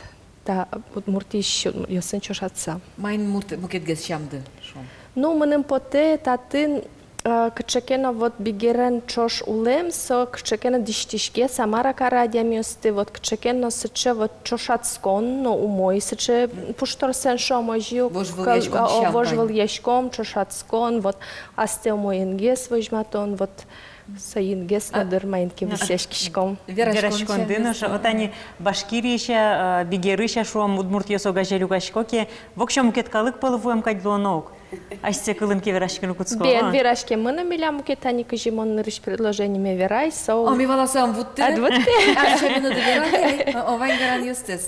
та Удмуртиысь удмуртъёсын ӵошатыса. Маин мурт-, мукетгес сямды, шуом? Ну, мыным потэ, татын, э, кыӵе ке но вот бигерен ӵош улэм, со кыӵе ке но дӥсьтӥське, Самара кара адямиосты, вот кыӵе ке но сыӵе вот ӵошатскон, но умой сыӵе пуштросен, шуом, озьы ук. Вожвылъяськон, о, сям вань. Вожвылъяськон, ӵошатскон, вот астэ умоенгес возьматон, вот. Соингес но дыр маин ке висъяськиськом. Вераськонды но, шуо, вот тани Башкириысь, а, бигерысь, шуом, удмуртъёс огазе люкасько ке, воксё мукет калык пӧлы вуэм кадь луоно ук. Асьсэ кылын ке вераськыны кутско. Бен, а? Вераськемын но милям мукет, тани кызьы мон нырысь предложениме верай, со. А, ми валаса ӧм вуттэ? Ӧд вуттэ. А, сямен ӧд вераны, а, о, вань веранъёстэс.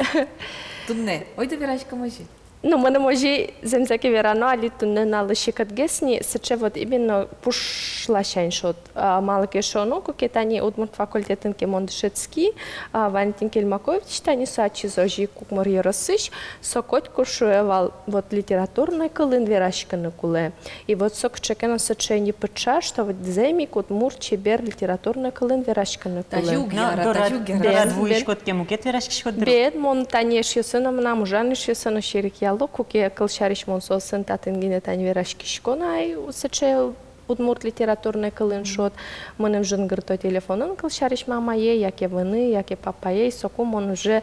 Туннэ. Ойдо вераськом озьы. Ну, мыным озьы зэмзэ ке верано, али туннэ нуналлы секытгес ни, сыӵе вот именно пуш ласянь шуод. А, малы ке шуоно, куке тани удмурт факультетын ке мон дышетски, а, Валентин Кельмакович тани со ачиз озьы Кукмор ёросысь, со котьку шуэ вал, вот литературной кылын вераськыны кулэ. И вот со кыӵе ке но сыӵе ни пыӵа, что вот зэм ик удмурт чебер литературной кылын вераськыны кулэ. Тазьы уг яра, тазьы уг яра. Дорад вуиськод ке, мукет вераськиськод дыр. Бен, мон тани эшъёсы но, мынам ужан эшъёсы но серекъяло, куке кылсярысь мон соосын татын гинэ тани вераськисько на, ай, сыӵе удмурт литературной кылын шуод. Мыным жингырто телефонын кылсярысь мамае, яке вынэ, яке папае, соку мон уже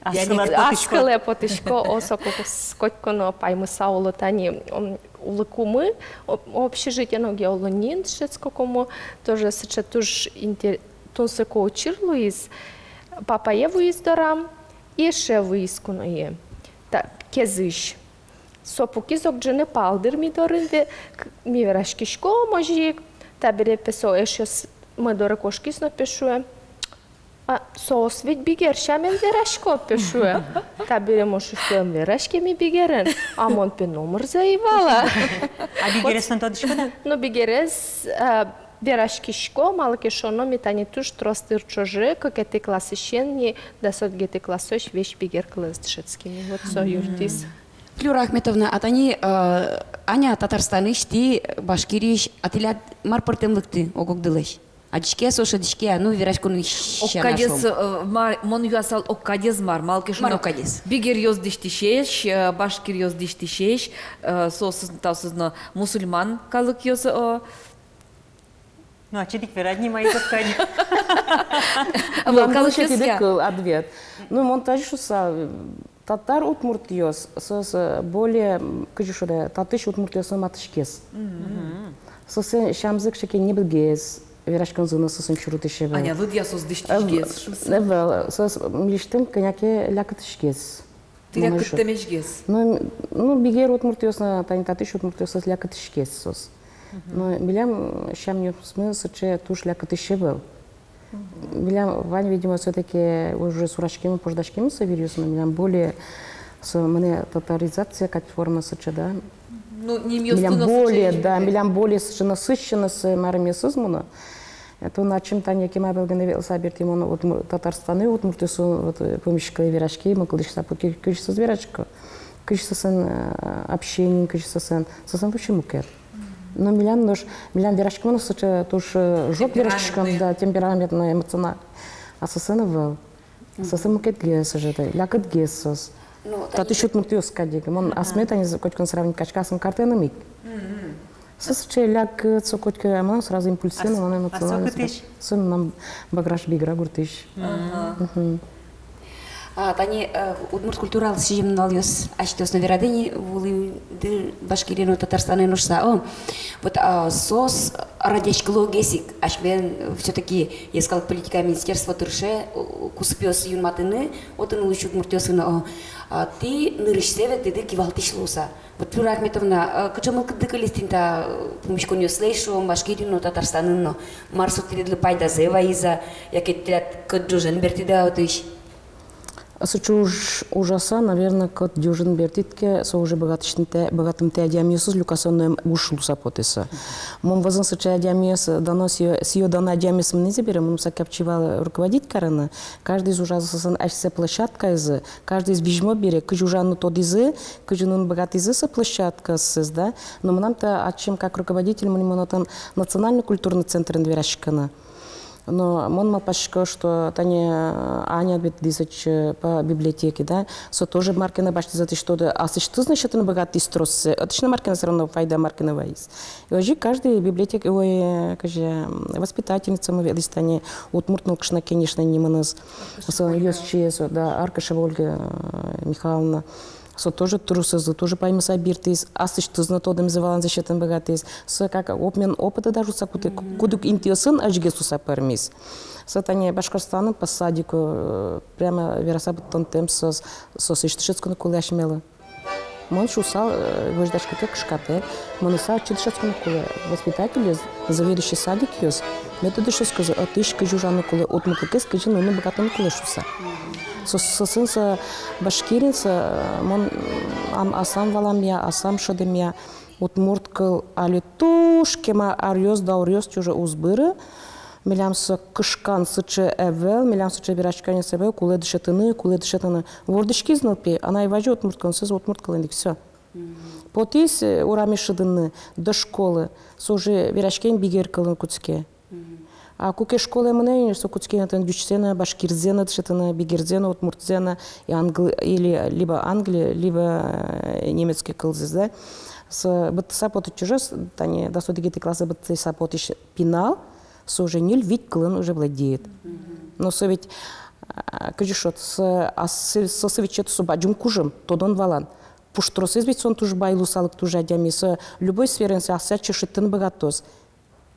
Аскылэ потӥсько. Аскылэ потӥсько, о, соку котьку но паймыса уло тани, м, улыкумы, о-, общежитие но ге уло нин, дышетскыкумы, тоже сыӵе туж инте-, тунсыко учыр луиз. Папае вуиз дорам, эше вуиз куное. Та, кезысь. Со пукиз ог ӝыны пал дыр ми дорын, ве-, к-, ми вераськиськом озьы ик, табере пе со эшъёсмы доры кошкиз но пе шуэ. А, соос ведь бигер сямен верасько, пе шуэ. Табере мон шуисько, ӧм вераське ми бигерен. А мон пе номырзэ ӧй вала. А бигерез тон тодӥськод-а? Ну, бигерез, а, вераськисько, малы ке шуоно, ми тани туж трос дыр ӵоже, кыкетӥ классысен ни дас одӥгетӥ классозь весь бигер кылын дышетским. Вот со юрттӥз. Флюра Ахметовна, а тани, э, Аня Татарстанысь, тӥ Башкириысь, а тӥляд мар пӧртэм лыктӥ ог-огдылэсь? Адӟиське-а со, шӧдӥське-а, ну, вераськон сярысь. Огкадез, э, мар, мон юасал, огкадез мар, малы ке шуоно. Мар огкадез? Бигеръёс дӥсьтӥсесь, э, башкиръёс дӥсьтӥсесь, э, соосыз, таосыз но мусульман калыкъёс, о. Ну, ачид ик верад ни, мар огкадь. Вал калыкъёсъя. Ответ. Ну, мон тазьы шуысал, татар удмуртъёс, соос, э, более, м, кызьы шуод, татысь удмуртъёсын матыське. Мгм. Соослэн сямзы кыӵе ке небыгес, вераськонзы но соослэн чурытӥсь ӧвӧл. Аня, лыдъя, соос дӥсьтӥсьгес шуыса. Ӧвӧл, соос милесьтым кӧня ке лякытӥсьгес. Тӥ лякыттэмесьгес. Ну, ну, бигер удмуртъёс но, тани татысь удмуртъёс но лякытӥсьгес соос. Мгм. Но милям сямъёсмы сыӵе туж лякытӥсь ӧвӧл. Милям вань, видимо, всё-таки уже сураськемын, пожаськемын со виръёсын, милям более со, мынэ, татаризация кадь форма сыӵе, да. Ну, нимъёс но сыӵе. Милям более, да, милям более сыӵе насыщенный со марымъёсыз мынэ. Тон ачим тани кема вылгыны ветлыса бертӥ, мон удмур-, Татарстанысь удмуртъёсын, вот, э, пумиськылӥ, вераськи, мон кылзӥсько, пуки, кызьы соос верасько, кызьы соослэн, э, общение, кызьы соослэн, соослэн вообще мукет. Но милям нош, милям вераськон сыӵе туж, э, жёг вераськон, да, темпераментной, эмоциональной. А соослэн ӧвӧл. Соослэн мукетгес уже, да, лякытгес соос. Ну, татын тани удмуртъёс кадь ик. Мон асме тани котьку но сравнить карисько аслым картэным ик. Соос сыӵе лякыт, со котьку, а мынам сразу импульсивно, мынам эмоционально. Со мынам Баграш-Бигра гуртысь. Ага. А, тани, э, удмурт культуралы сӥзем нуналъёс асьтэос но верады ни, вуылӥды Башкириын но, Татарстанын но шуса. О, вот, а, соос радъяськылогес ик, асьмелэн, э, всё-таки йӧскалык политика министерство тырше, о, кусыпъёс юнматыны, отын улӥсь удмуртъёсын, о, а, тӥ нырысьсэ ветлӥды кивалтӥсь луыса. Вот, Флюра Ахметовна, э, кыӵе мылкыдды кылиз тӥни та, э, пумиськонъёслэсь, шуом, Башкириын но, Татарстанын но, мар со тӥледлы пайдазэ вайиз-а, яке тӥляд кӧтӝожен бертӥды-а отысь? Сыӵе уж, ужаса, наверно, кӧтӟожен бертӥд ке, со уже быгатӥсьтымтэ, быгатымтэ адямиосыз люкаса но эм уж луыса потэ со. Мон вӧзын сыӵе адямиос, дано сӥё, сӥё-дано адямиос мынӥзы бере, мыным со капчи вал руководить карыны. Каждыез ужазы соослэн асьсэ площадкаязы, каждыез визьмо бере, кызьы ужаны тодӥзы, кызьы нуыны быгатӥзы со площадкаоссэс, да. Но мынам та ачим как руководитель, мынам, мон отын национальный культурный центрын вераськыны. Но мон малпасько, что тани, э, Аня ведь дышетӥз, э, по библиотеке, да, со тоже мар ке но басьтӥз отысь, тодэ, аслэсьтыз но сётыны быгатӥз троссэ, отысь но мар ке но всё равно пайда мар ке но вайиз. И озьы каждый библиотек-, ой, э, кызьы, м, воспитательницамы ветлӥз тани, удмурт нылкышно кенешын нимыныз, со, Ольга. Ёзчиез, да, Аркашева Ольга, э, Михайловна. Со тоже тросэз, тоже паймыса бертӥз, аслэсьтыз но тодэмзэ-валанзэ сётыны быгатӥз. Со как обмен опыта даже шуса куд-, кудӥз интыосын озьыгес шуса пӧрмиз. Со тани Башкортостанын по садику, э, прямо вераса быдтонтэм соос, соосысь дышетскыны кулэ асьмелы. Мон шуса, э, возьдаськытэк, кышкатэк, мыныса отчы дышетскыны кулэ. Воспитательёс, заведующий садикъёс мед тодӥськозы, отысь кызьы ужаны кулэ, удмуртлыкез кызьы нуыны быгатыны кулэ шуса. Со, соосын со, Башкириын со, э, мон, м, ам-, аслам валамъя, аслам шӧдэмъя, удмурт кыл али туж кема аръёс, дауръёс ӵоже уз быры. Милям со кышкан сыӵе ӧвӧл, милям сыӵе вераськонъёс ӧвӧл, кулэ дышетыны, кулэ дышетыны. Вордӥськиз нылпи, анай вазе удмурт кылын, сое удмурт кылын ик, всё. Потӥз, э, урамысь шудыны, до школы, со уже вераськем бигер кылын кутске. А куке школае мынэ ини, со кутске отын ӟучсэ но, башкирзэ но дышетыны, бигерзэ но, удмуртзэ но, и англ-, или либо англи, либо, э, немецкий кылзэс, да. Со быдтыса потӥсь ӵоже, тани дас одӥгетӥ классэ быдтыса потӥсь пинал, со уже ньыль-вить кылын уже владеет. Но со ведь, а, кызьы шуод, со, а, со, со, со ведь сыӵе со бадӟым кужым, тодон-валан. Пуштросэз ведь солэн туж бай луысал ик, туж адями, со любой сфераын со асьсэ ачим шедьтыны быгатоз.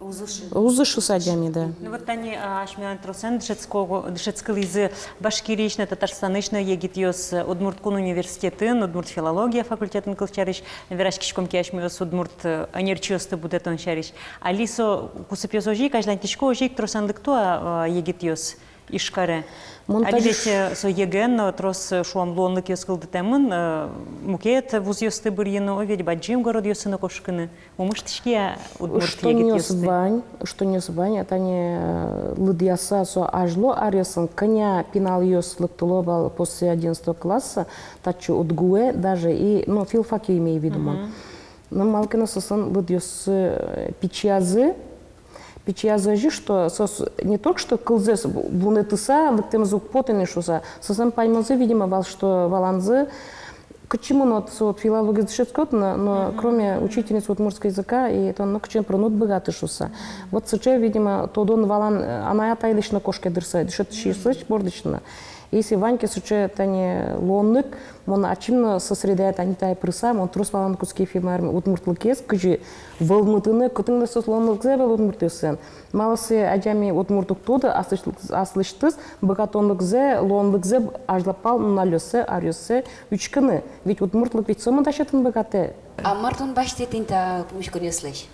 Уз ышы. Уз ышы со адями, да. Ну вот тани, а, асьмелэн тросэн дышетско-, дышетскылӥзы Башкириысь но, Татарстанысь но егитъёс, э, Удмурт кун университетын, удмурт филология факультетын, кылсярысь, вераськиськом ке асьмеос удмурт, э, ӧнерчиосты будэтон сярысь. Али со кусыпъёс озьы ик азьланьтӥсько, озьы ик тросэн лыкто-а, а, егитъёс Ижкаре? Мон али тазьы ведь, ш- э, со ЕГЭ-ын но трос, э, шуом, луонлыкъёс кылдытэмын, э, мукет вузъёсты бырйыны, о, ведь бадӟым городъёсы но кошкыны. Ум ыштӥське-а удмурт егитъёсты? Ыштонъёс вань, ыштонъёс вань, а тани, э, лыдъяса со азьло аръёсын, кӧня пиналъёс лыктыло вал после одиннадцатого класса, татчы УдГУ-э даже, и, ну, филфаке имею в виду мон. Мгм. Ну, малы ке но соослэн лыдъёссы, э, пичиязы, пичиязы озьы, что соос не только что кылзэс ву-, вунэтыса лыктэмзы уг поты ни шуса, соослэн паймонзы, видимо, вал, что валанзы, кытчы мынод, со вот филологиез дышетскод но, но кроме учительницы удмуртского языка, и тон, ну, кытчы но пырыны уд быгаты шуса. Вот сыӵе, видимо, тодон-валан, э, анай-атайлэсь но кошке дыр со, дышетӥсьёслэсь бордысь но. Если вань ке сыӵе тани луонлык, мон ачим но со средае тани тае пырыса, мон трос валаны кутски, фимар, удмуртлыкез кызьы вӧлмытыны, кытын но соос луонлыкзы ӧвӧл удмуртъёслэн. Малы сое адями удмурт уг тоды, аслэсь-, аслэсьтыз быгатонлыкзэ, луонлыкзэ азьлапал нуналъёссэ, аръёссэ учкыны. Ведь удмуртлык ведь сомында сётыны быгатэ. А мар тон басьтӥд тӥни та пумиськонъёслэсь?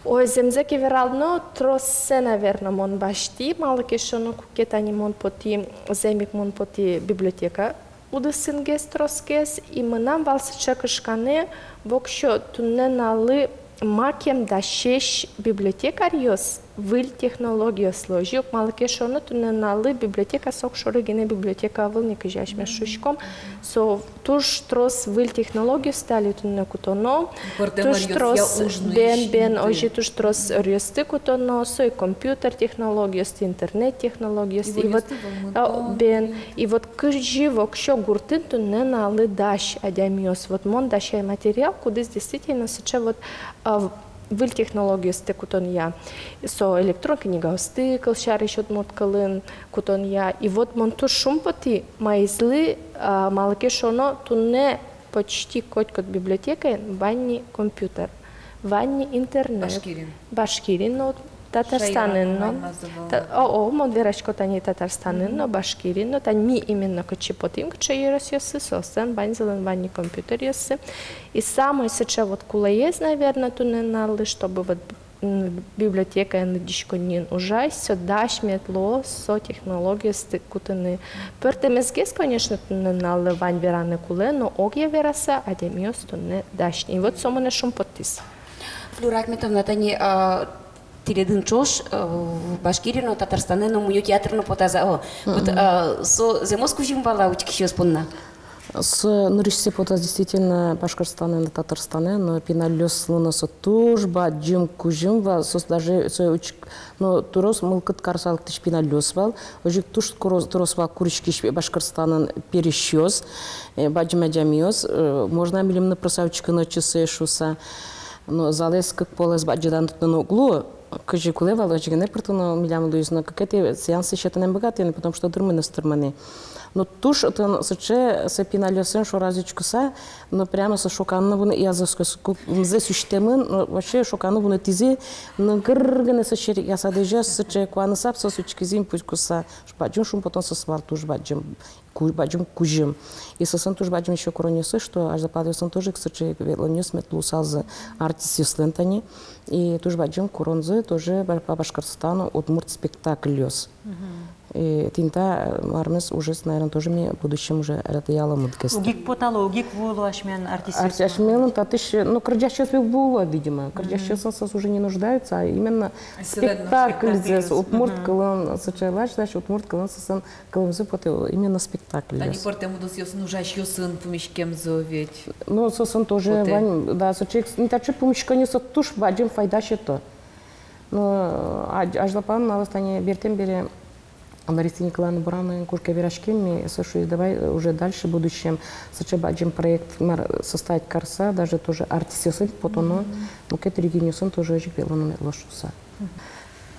Ой, зэмзэ ке вералоно, троссэ, наверно, мон басьтӥ, малы ке шуоно, куке тани мон потӥ, зэм ик мон потӥ библиотека удысынгес тросгес, и мынам вал сыӵе кышканэ: воксё туннэ нуналлы макем дасесь библиотекаръёс, выль технологиослы. Озьы ик, малы ке шуоно, туннэ нуналлы библиотека со огшоры гинэ библиотека ӧвӧл ни, кызьы асьмеос шуиськом. Со туж трос выль технологиосты али туннэ кутоно. Пӧртэм ӧръёсъя уж нуись. Бен, бен, озьы туж трос ӧръёсты кутоно. Со и компьютер технологиосты, интернет технологиосты. И вот, а, бен. И вот кызьы воксё гуртын туннэ нуналлы дась адямиос. Вот мон дасяй материал, кудӥз действительно сыӵе вот, а, выль технологиосты кутонъя. Со электрон книгаосты, кылсярысь, удмурт кылын кутонъя. И вот мон туж шумпотӥ, маизлы, а, малы ке шуоно, туннэ почти котькуд библиотекаын вань ни компьютер, вань ни интернет. Башкириын. Башкириын но, Татарстанын но. Шаерамы вань мазы вал. Та-, о, о, мон верасько тани Татарстанын но, Башкириын но, тани ми именно кытчы потӥм, кыӵе ёросъёсы, соослэн ваньзылэн вань ни компьютеръёссы. И самой сыӵе вот кулэез, наверно, туннэ нуналлы, чтобы вот, м, библиотекаын лыдӟиськонниын ужась, со дась мед луоз со технологиосты кутыны. Пӧртэмезгес, конечно, туннэ нуналлы вань вераны кулэ, но огъя вераса, адямиос туннэ дась ни. И вот со монэ шумпоттӥз. Флюра Ахметовна, тани, а, тӥледын ӵош, э, Башкириын но, Татарстанын но мунё театр но потаз-а? О, вот, а, со зэмос кузьым вал-а учкисьёс понна? Со нырысьсэ потаз действительно Башкортостанын но, Татарстанын но, пиналъёслы но со туж бадӟым кузьым вал, соос даже со уч-, но трос мылкыд карыса лыктӥсь пиналъёс вал, озьы ик туж куро-, трос вал куриськись Башкортостанын пересьёс, э, бадӟым адямиос, э, можно милемлы но просто учкыны ӧтчыса шуыса. Но залэз кык полэс бадӟытыны но уг лу, кызьы кулэ вал, озьы гинэ пыртыны милям луиз, но кыкетӥ сеансэ сётыны ӧм быгаты ни, потому что дырмы но ӧз тырмы ни. Но туж отын сыӵе, со пиналъёсын шораз учкыса, но прямо со шоканы вунэтӥз, язык ку-, кулэмзэс усьтэмын, но вообще шоканы вунэтӥзы, но гыр гинэ со серекъяса дӥзяз, сыӵе куаныса соос учкизы, пусть куса, бадӟым шумпотон соос вал, туж бадӟым ку-, бадӟым кузьым. И соослэн туж бадӟым ещё куронъёссы, что азьлапалъёсын тоже ик сыӵе ветлонъёс мед луысалзы артистъёслэн тани. И туж бадӟым куронзы тоже ба-, по Башкортостану удмурт спектакльёс. И тӥни та, э, мармес ужез, наверно, тоже ми в будущем уже радъялом мыткес. Уг ик потало, уг ик вуыло асьмелэн артистъёсмы. Ар-, асьмелэн татысь, ну, кырӟасьёс вуыло, видимо. Кырӟасьёсын соос уже не нуждаются, а именно спектакльзэс, удмурт кылын, сыӵе ласянь, удмурт кылын соослэн кылэмзы потэ именно спектакльёс. Тани пӧртэм удысъёсын ужасьёсын пумиськемзы ведь. Ну, соосын тоже вань, да, сыӵе ик, ну, таӵе пумиськонъёс со туж бадӟым файда сёто. Ну, а-, азьлапалан нуналаз тани бертэм бере Лариса Николаевна Бурановаен куке вераським ми, со шуиз: давай уже дальше, в будущем, сыӵе бадӟым проект мар составить карыса, даже тоже артистъёсын потоно, мукет регионъёсын тоже озьы ик ветлоно мед луоз шуыса.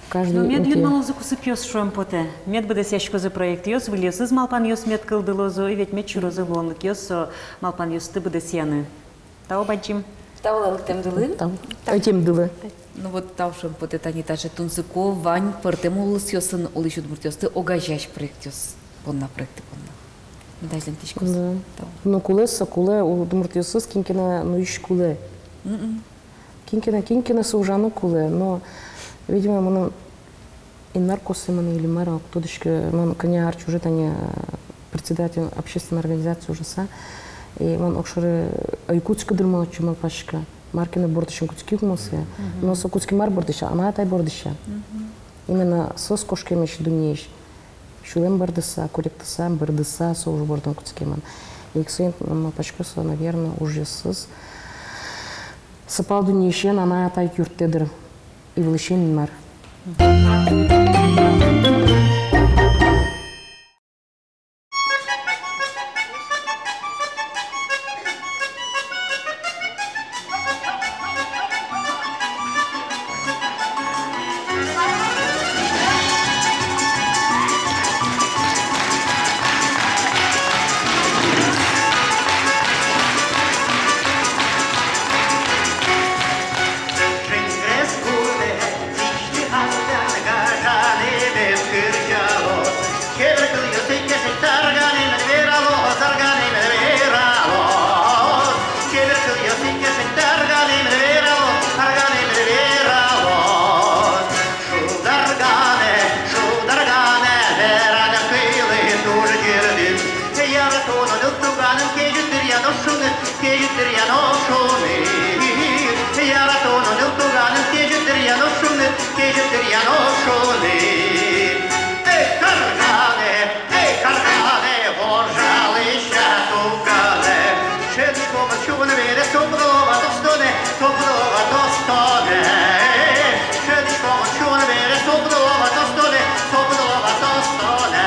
Каждый. Но мед юнмалозы кусыпъёс, шуэм потэ. Мед быдэсъяськозы проектъёс, выльёсыз малпанъёс мед кылдылозы, и ведь мед сюрозы луонлыкъёс со малпанъёсты быдэсъяны. Тау бадӟым. Тау лыктэмдылы. Тау. Ӧтемдылы. Ну вот, тау, шуэм потэ, тани таӵе тунсыко вань пӧртэм улосъёсын улӥсь удмуртъёсты огазеясь проектъёс понна, проекты понна. Медаз лентӥськоз. Да. Тау. Ну, кулэ со, кулэ, удмуртъёсыз кин ке но нуись кулэ. Мгм. Кин ке но, кин ке но со ужаны кулэ, но, видимо, мыным Инмар косэ мыным или мар, уг тодӥськы, мон кӧня ар ӵоже тани, э, председатель общественной организации ужаса, и мон огшоры ӧй кутскы, дыр, мон отчы малпасько, мар ке но бордысен кутски ук мон сое. Мгм. Но со кутски мар бордысь? Анай-атай бордысь. Мгм. Именно соос кошкемысь дуннеысь. Сюлэм бӧрдыса, куректыса, бӧрдыса, со уж бордын кутскемын. Ик соин, м, малпасько, со, наверно, ужъёсыз сопал дуннеысен анай-атай юрттэ, дыр, и вылысен Инмар. Яно шуны, эй, карганы, эй, карганы, вожалыся туганы. Шӧдӥськом ик сюлэм бере, со пудо ватоз тонэ, со пудо ватоз тонэ. Шӧдӥськом ик сюлэм бере, со пудо ватоз тонэ, со пудо ватоз тонэ.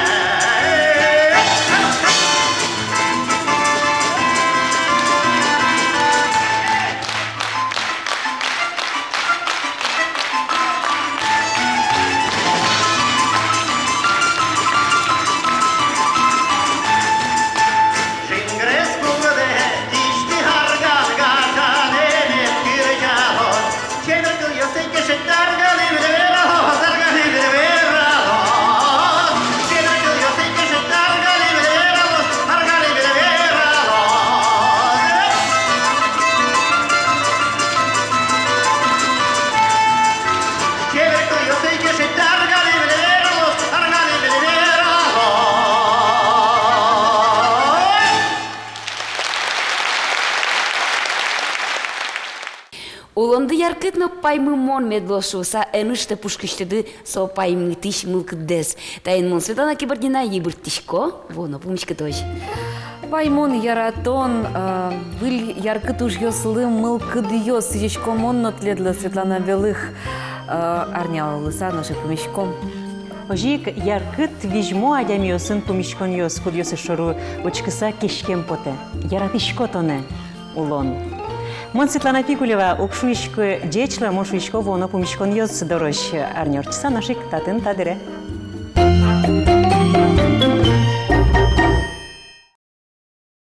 Улонды яркыт но паймымон мед луоз шуыса, эн ыштэ, пушкысьтыды со паймытӥсь мылкыддэс. Таин мон, Светлана Кибардина, йыбырттӥсько вуоно пумиськытозь. Паймон, яратон, э, выль яркыт ужъёслы мылкыдъёс сӥзисько мон но тӥледлы, Светлана, белых, э, арнялы луыса нош ик пумиськом. Озьы ик яркыт, визьмо адямиосын пумиськонъёс, кудъёсыз шоры учкыса кеськем потэ. Яратӥсько тонэ, улон. Мон, Светлана Пикулева, уг шуиськы ӟеч луэ, мон шуисько вуоно пумиськонъёс дорозь. Арня ортчыса нош ик татын, та дыре.